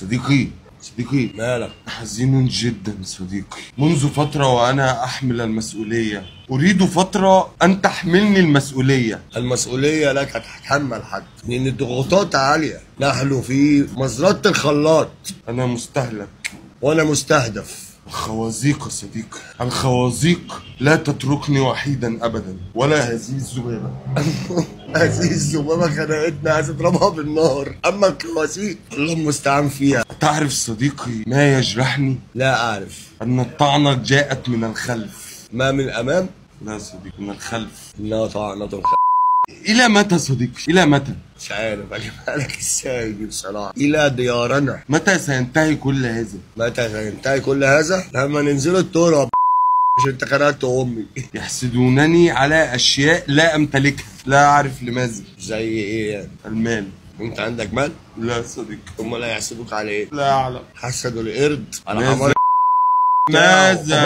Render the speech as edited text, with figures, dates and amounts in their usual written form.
صديقي صديقي، مالك؟ حزين جدا صديقي، منذ فترة وأنا أحمل المسؤولية، أريد فترة أن تحملني المسؤولية. المسؤولية لك تتحمل حد، لأن الضغوطات عالية، نحن في مزرعة الخلاط. أنا مستهلك وأنا مستهدف. الخوازيق يا صديقي، الخوازيق لا تتركني وحيدا أبدا، ولا هذه الذبابة. هذه الذبابة خنقتنا، عايز اضربها بالنار، أما الخوازيق الله المستعان فيها. تعرف صديقي ما يجرحني؟ لا أعرف. أن الطعنة جاءت من الخلف. ما من الأمام؟ لا صديقي، من الخلف. إنها طعنة الخلف. إلى متى صديقي؟ إلى متى؟ مش عارف أجيبها لك إزاي دي بصراحة. إلى ديارنا. متى سينتهي كل هذا؟ متى سينتهي كل هذا؟ لما ننزل التراب. مش أنت خنقت أمي. يحسدونني على أشياء لا أمتلكها، لا أعرف لماذا. زي إيه يعني؟ المال. أنت عندك مال؟ لا صديقي. أمال هيحسدوك على إيه؟ لا أعلم. حسدوا القرد على حمار. ماذا؟